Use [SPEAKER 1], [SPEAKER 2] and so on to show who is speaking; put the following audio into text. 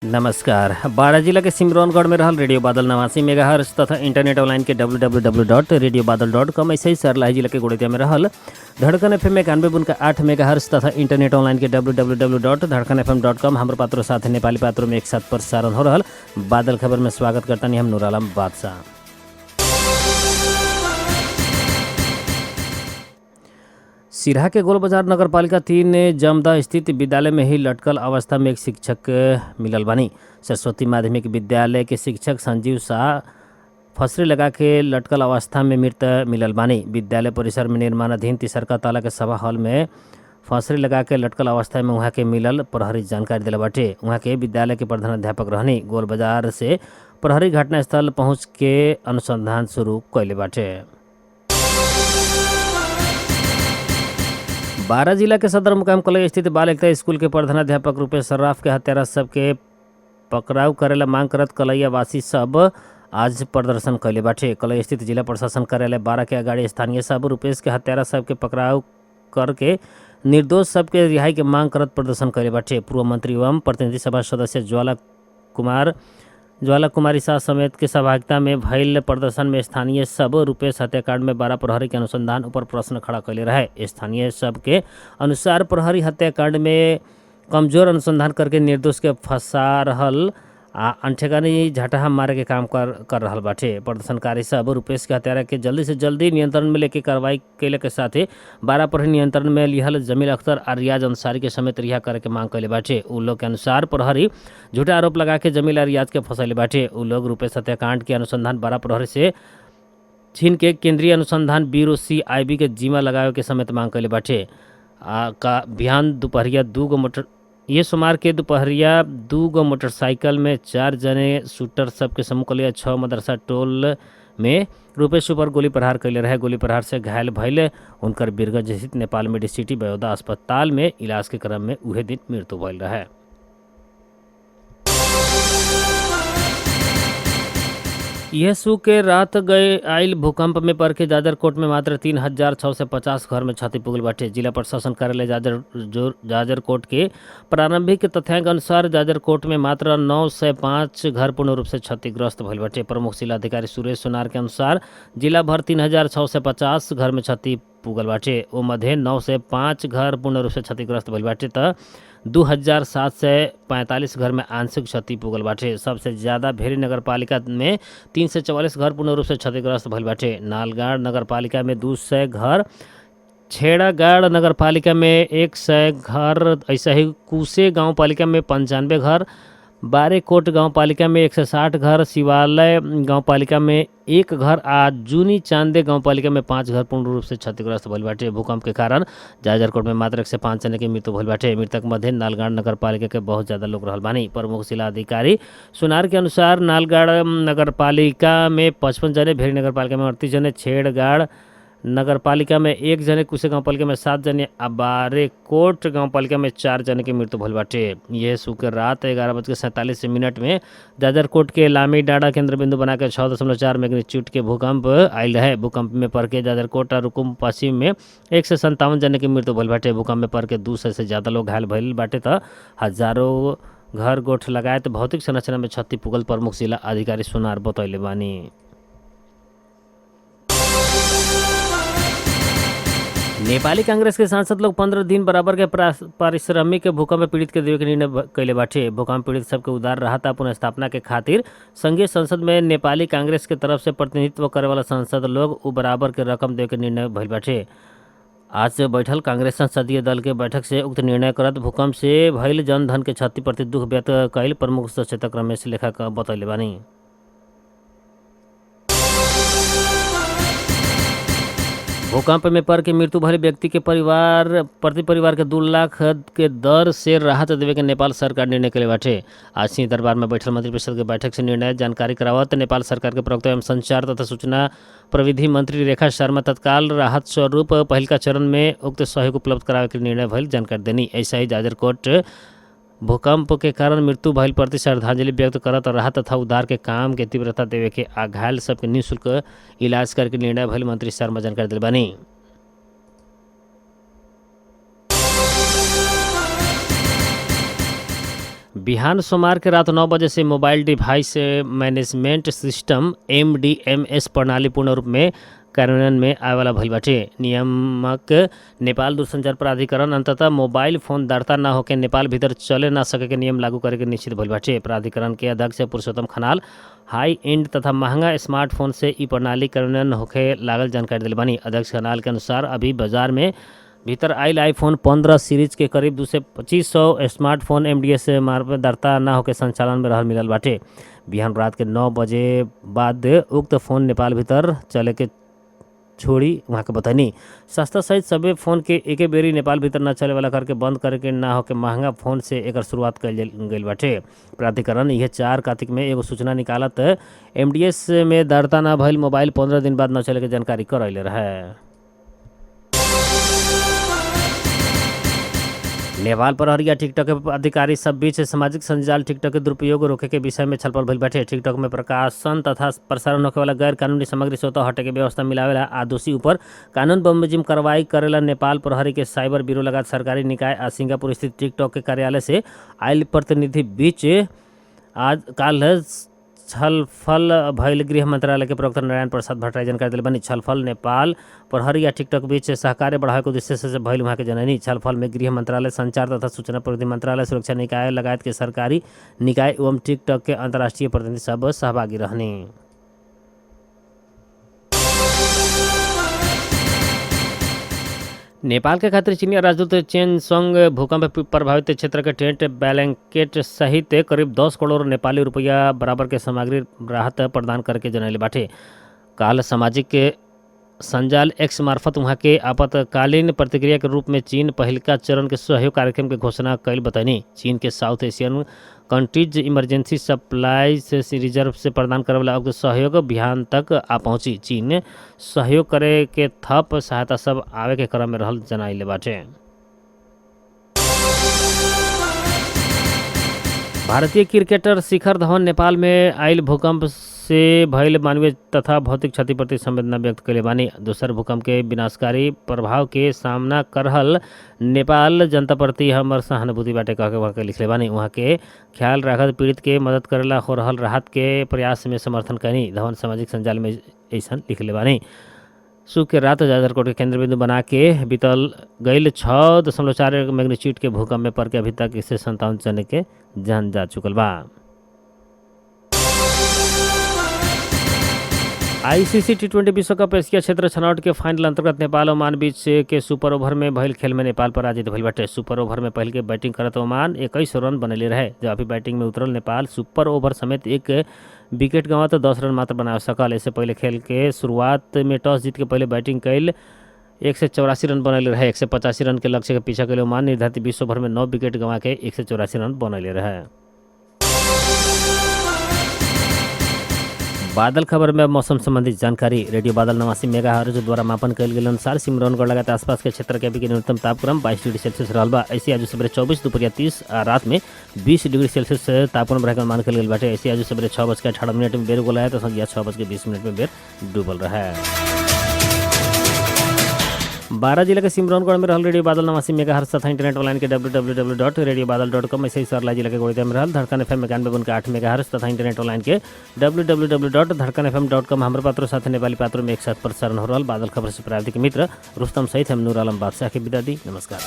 [SPEAKER 1] नमस्कार। बारा जिला के सिमरौनगढ़ में रहल रेडियो बादल 89 मेगाहर्ट्ज तथा इंटरनेट ऑनलाइन के www.radiobadal.com। ऐसे ही सरलाही जिला के गोड़िया में रहल धड़कन एफएम 91.8 मेगाहर्ट्ज तथा इंटरनेट ऑनलाइन के www.धड़कनfm.com हाम्रो पात्रो साथ नेपाली पात्रो में एक साथ प्रसारण हो रहल बादल खबर में स्वागत करतानी हम नूर आलम बादशाह। सिरहा के गोल बाजार नगरपालिका 3 जमदा स्थित विद्यालय में ही लटकल अवस्था में एक शिक्षक मिलल बानी। सरस्वती माध्यमिक विद्यालय के शिक्षक संजीव शाह फसरी लगा के लटकल अवस्था में मृत मिलल बानी। विद्यालय परिसर में निर्माणाधीन तिसरका ताला के सभा हॉल में फसरी लगा के लटकल अवस्था में वहाँ के मिलल प्रहरी जानकारी दिला बाटे। वहाँ के विद्यालय के प्रधानाध्यापक रहनी। गोल बाजार से प्रहरी घटनास्थल पहुँच के अनुसंधान शुरू कैले बाटे। बारा जिला के सदर मुकाम कॉलेज स्थित बाल एकता स्कूल के प्रधानाध्यापक रूपेश सर्राफ के हत्यारा सबके पकड़ाव करेला मांग करत कलैया वासी सब आज प्रदर्शन कैले बाटे। कलैया स्थित जिला प्रशासन कार्यालय बारा के अगाडि स्थानीय सब रूपेश के हत्यारा सबके पकड़ाव करके निर्दोष सबके रिहाई के मांग करत प्रदर्शन कैले बाटे। पूर्व मंत्री एवं प्रतिनिधि सभा सदस्य ज्वाला कुमारी शाह समेत के सहभागिता में भइल प्रदर्शन में स्थानीय सब रूपेश हत्याकांड में 12 प्रहरी के अनुसंधान ऊपर प्रश्न खड़ा कैले रहे। स्थानीय सब के अनुसार प्रहरी हत्याकांड में कमजोर अनुसंधान करके निर्दोष के फंसा रहल आ अनठेकानी झटहा मारे के काम कर कर रहल बाटे। प्रदर्शनकारी सब रूपेश के हत्यारा के जल्दी से जल्दी नियंत्रण में लेके कार्रवाई कैले के साथे 12 प्रहरी नियंत्रण में लिहल जमील अख्तर आ रियाज अंसारी के समेत रिहा करे के मांग कैले बाटे। उ लोग के अनुसार प्रहरी झूठा आरोप लगा के जमील आ रियाज के फंसैले बाटे। उ लोग रूपेश हत्याकांड के अनुसंधान 12 प्रहरी से छीन के केंद्रीय अनुसंधान ब्यूरो सीआईबी के जिम्मा लगावे के समेत मांग कैले बाटे। आ का बिहान दोपहरिया दू गो मोटर ये सोमवार के दोपहरिया दू गो मोटरसाइकिल में 4 जने शूटर सबके समूह कलिया 6 मदरसा टोल में रूपेश ऊपर गोली प्रहार कैले रहे। गोली प्रहार से घायल भइले उनकर बीरगंज स्थित नेपाल मेडिसिटी बयोदा अस्पताल में इलाज के क्रम में उहे दिन मृत्यु भइल रहे। यह सु के रात गए आयल भूकंप में पर के जाजरकोट में मात्र 3650 घर में क्षति पुगल बाटे। जिला प्रशासन कार्यालय जाजरकोट के प्रारंभिक तथ्यांक अनुसार जाजरकोट में मात्र 905 घर पूर्ण रूप से क्षतिग्रस्त भइल बाटे। प्रमुख जिलाधिकारी सुरेश सोनार के अनुसार जिला भर 3650 घर में क्षति पुगल बाटे। ओ मध्य 905 घर पूर्ण रूप से क्षतिग्रस्त भइल बाटे त 2745 घर में आंशिक क्षति पुगल बाटे। सबसे ज़्यादा भेरी नगरपालिका में 344 घर पूर्ण रूप से क्षतिग्रस्त भइल बाटे। नालगाड़ नगरपालिका में 200 घर, छेड़ागाड़ नगरपालिका में 100 घर, ऐसा ही कुसे गाँवपालिका में 95 घर, बारेकोट गाउँपालिका में 160 घर, शिवालय गाउँपालिका में 1 घर आ जुनी चांदे गाउँपालिका में 5 घर पूर्ण रूप से क्षतिग्रस्त भइल बाटे। भूकंप के कारण जाजरकोट में मात्र 105 जना के मृत्यु भइल बाटे। मृतक मध्ये नालगाड़ नगरपालिका के बहुत ज़्यादा लोग रहल बानी। प्रमुख जिलाधिकारी सोनार के अनुसार नालगाड़ नगरपालिका में 55 जने, भेरी नगरपालिका में 38 जने, छेड़गाड़ नगरपालिका में 1 जने, कुसे गाउँपालिका में 7 जने आ बारेकोट गाउँपालिका में 4 जने के मृत्यु भइल बाटे। यह शुक्र रात 11:47 में जाजरकोट के लामी डांडा केंद्र बिंदु बना के 6.4 मैग्नीट्यूड के भूकंप आयल रहे। भूकंप में पर के जाजरकोट और रुकुम पश्चिम में 157 जने के मृत्यु भइल बाटे। भूकंप में पर के 200 से ज़्यादा लोग घायल भइल बाटे त हजारों घर गोठ लगायत भौतिक संरचना में क्षति पुगल प्रमुख जिला अधिकारी सोनार बतैले बानी। नेपाली कांग्रेस के सांसद लोग 15 दिन बराबर के पारिश्रमिक भूकंप पीड़ित के देवे के निर्णय कैले बाटे। भूकंप पीड़ित सबके उदार राहत आ पुनर्स्थापना के खातिर संघीय संसद में नेपाली कांग्रेस के तरफ से प्रतिनिधित्व करे वाला सांसद लोग उ बराबर के रकम देवे के निर्णय भइल बाटे। आज बैठल कांग्रेस संसदीय दल के बैठक से उक्त निर्णय करत भूकंप से भइल जनधन के क्षति प्रति दुख व्यक्त कैल प्रमुख सचेतक रमेश लेखक बतैले बानी। भूकंप में पर के मृत्यु भइल व्यक्ति के परिवार प्रति परिवार के 2 लाख के दर से राहत देवे के नेपाल सरकार निर्णय कैले बाटे। आज सिंह दरबार में बैठल मंत्रिपरिषद के बैठक से निर्णय जानकारी करावत नेपाल सरकार के प्रवक्ता एवं संचार तथा सूचना प्रविधि मंत्री रेखा शर्मा तत्काल राहत स्वरूप पहिलका चरण में उक्त सहयोग उपलब्ध करावे के निर्णय भइल जानकारी देनी। ऐसा ही जाजरकोट भूकंप के कारण मृत्यु भइल प्रति श्रद्धांजलि व्यक्त करत राहत तथा उद्धार के काम के तीव्रता देवे के आ घायल सबके निःशुल्क इलाज करके निर्णय भइल मंत्री शर्मा जानकारी दिल बानी। बिहान सोमवार के रात 9 बजे से mobile device management system MDMS प्रणाली पूर्ण रूप में कार्यान्वयन में आवेवाला भइल बाटे। नियामक नेपाल दूरसंचार प्राधिकरण अंततः मोबाइल फोन दर्ता न होके नेपाल भीतर चले ना सके के नियम लागू करे के निश्चित भइल बाटे। प्राधिकरण के अध्यक्ष पुरुषोत्तम खनाल हाई एंड तथा महंगा स्मार्टफोन से ई प्रणाली कार्यान्वयन होखे लागल जानकारी दिले बानी। अध्यक्ष खनाल के अनुसार अभी बाजार में भीतर आयल आईफोन 15 सीरीज के करीब 2 से 2500 स्मार्टफोन एमडीएस मार्फत दर्ता न होके संचालन में रहल मिलल बाटे। बिहान रात के 9 बजे बाद उक्त फोन नेपाल भीतर चले के छोड़ी वहाँ के बतैनी। सस्ता सहित सभे फोन के एके बेरी नेपाल भीतर न चले वाला करके बंद करके ना होके महंगा फोन से एकर शुरुआत कइल गइल बाटे। प्राधिकरण यह 4 कार्तिक में एगो सूचना निकालत एमडीएस में दर्ता न भइल मोबाइल 15 दिन बाद न चले के जानकारी करैले रहे। नेपाल प्रहरी आ टिकटक के अधिकारी सब बीच सामाजिक सञ्जाल टिकटक के दुरुपयोग रोके के विषय में छलफल भइल बाटे। टिकटक में प्रकाशन तथा प्रसारण होखे वाला गैर कानूनी सामग्री स्वतः हटे के व्यवस्था मिलावेला आ दोषी ऊपर कानून बमोजिम कार्रवाई करेला नेपाल प्रहरी के साइबर ब्यूरो लगायत सरकारी निकाय आ सिंगापुर स्थित टिकटॉक के कार्यालय से आयल प्रतिनिधि बीच आज काल छलफल भइल गृह मंत्रालय के प्रवक्ता नारायण प्रसाद भट्टराई जानकारी दिले बानी। छलफल नेपाल प्रहरी आ टिकटक बीच सहकार्य बढ़ावे के उद्देश्य से भइल वहाँ के जनैनी। छलफल में गृह मंत्रालय, संचार तथा सूचना प्रविधि मंत्रालय, सुरक्षा निकाय लगायत के सरकारी निकाय एवं टिकटक के अंतर्राष्ट्रीय प्रतिनिधि सब सहभागी रहने। नेपाल के खातिर चीनी राजदूत चेन संग भूकंप प्रभावित क्षेत्र के टेंट, ब्लैंकेट सहित करीब 10 करोड़ नेपाली रुपया बराबर के सामग्री राहत प्रदान करके जनैले बाटे। काल सामाजिक संजाल एक्स मार्फत वहाँ के आपातकालीन प्रतिक्रिया के रूप में चीन पहिलका चरण के सहयोग कार्यक्रम के घोषणा कैल बतैनी। चीन के South Asian Countries Emergency Supply से रिजर्व से प्रदान करे वाला उक्त सहयोग बिहान तक आ पहुंची। चीन सहयोग करे के थप सहायता सब आवे के क्रम में रहल जनाइले बाटे। भारतीय क्रिकेटर शिखर धवन नेपाल में आयल भूकंप से भइल मानवीय तथा भौतिक क्षति प्रति संवेदना व्यक्त कैले बानी। दोसर भूकंप के विनाशकारी प्रभाव के सामना कर रहल नेपाल जनता प्रति हमर सहानुभूति बाटे कह के वहाँ के लिखले बानी। वहाँ के ख्याल राखत पीड़ित के मदद करेला हो रहल राहत के प्रयास में समर्थन करी, धवन सामाजिक संजाल में ऐसन लिखले बानी। शुक्र के रात जाजरकोट के केंद्र बिंदु बना के बीतल गईल 6.4 मैग्नीट्यूड के भूकंप में पर के अभी तक 157 जने के जान जा चुकल बा। आईसीसी टी20 विश्व कप एशिया क्षेत्र छनौट के फाइनल अंतर्गत नेपाल ओमान बीच के सुपर ओवर में भइल खेल में नेपाल पराजित भइल बाटे। सुपर ओवर में पहल के बैटिंग करत ओमान 21 रन बनैले रहे। जवाबी बैटिंग में उतरल नेपाल सुपर ओवर समेत एक विकेट गंवा तो 10 रन मात्र बना सकल। इससे पहले खेल के शुरुआत में टॉस जीत के पहले बैटिंग कैल 184 रन बनैले रहे। 185 रन के लक्ष्य के पीछा कैले ओमान निर्धारित 20 ओवर में नौ विकेट गंवा के 184 रन बनैले रहे। बादल खबर में अब मौसम संबंधी जानकारी। रेडियो बादल 89 मेगा हर्ज द्वारा मापन कयल गेल अनुसार सिमरौनगढ़ लगायत आसपास के क्षेत्र के अभी के न्यूनतम तापक्रम 22 डिग्री सेल्सियस रहल बा। ऐसे आज सवेरे 24, दोपहरिया 30 आ रात में 20 डिग्री सेल्सियस तापक्रम रहे के अनुमान कयल गेल बाटे। ऐसे आज सवेरे 6:18 में बेर उगल है तो संझिया 6:20 में बेर डूबल रहे। बारह जिला के सिमरौनगढ़ में रहल रेडियो बादल 89 मेगा हर्ज तथा इंटरनेट ऑनलाइन के www.radiobadal.com। ऐसे ही सरला जिला के गोड़िया में रहल धड़कन एफएम 91.8 मेगा हर्ज तथा इंटरनेट ऑनलाइन के www.धड़कनएफएम.com हाम्रो पात्रो साथ नेपाली पात्रो में एक साथ प्रसारण हो रहल बादल खबर से प्राविधिक मित्र रुस्तम सहित हम नूर आलम बादशाह के विदा दी। नमस्कार।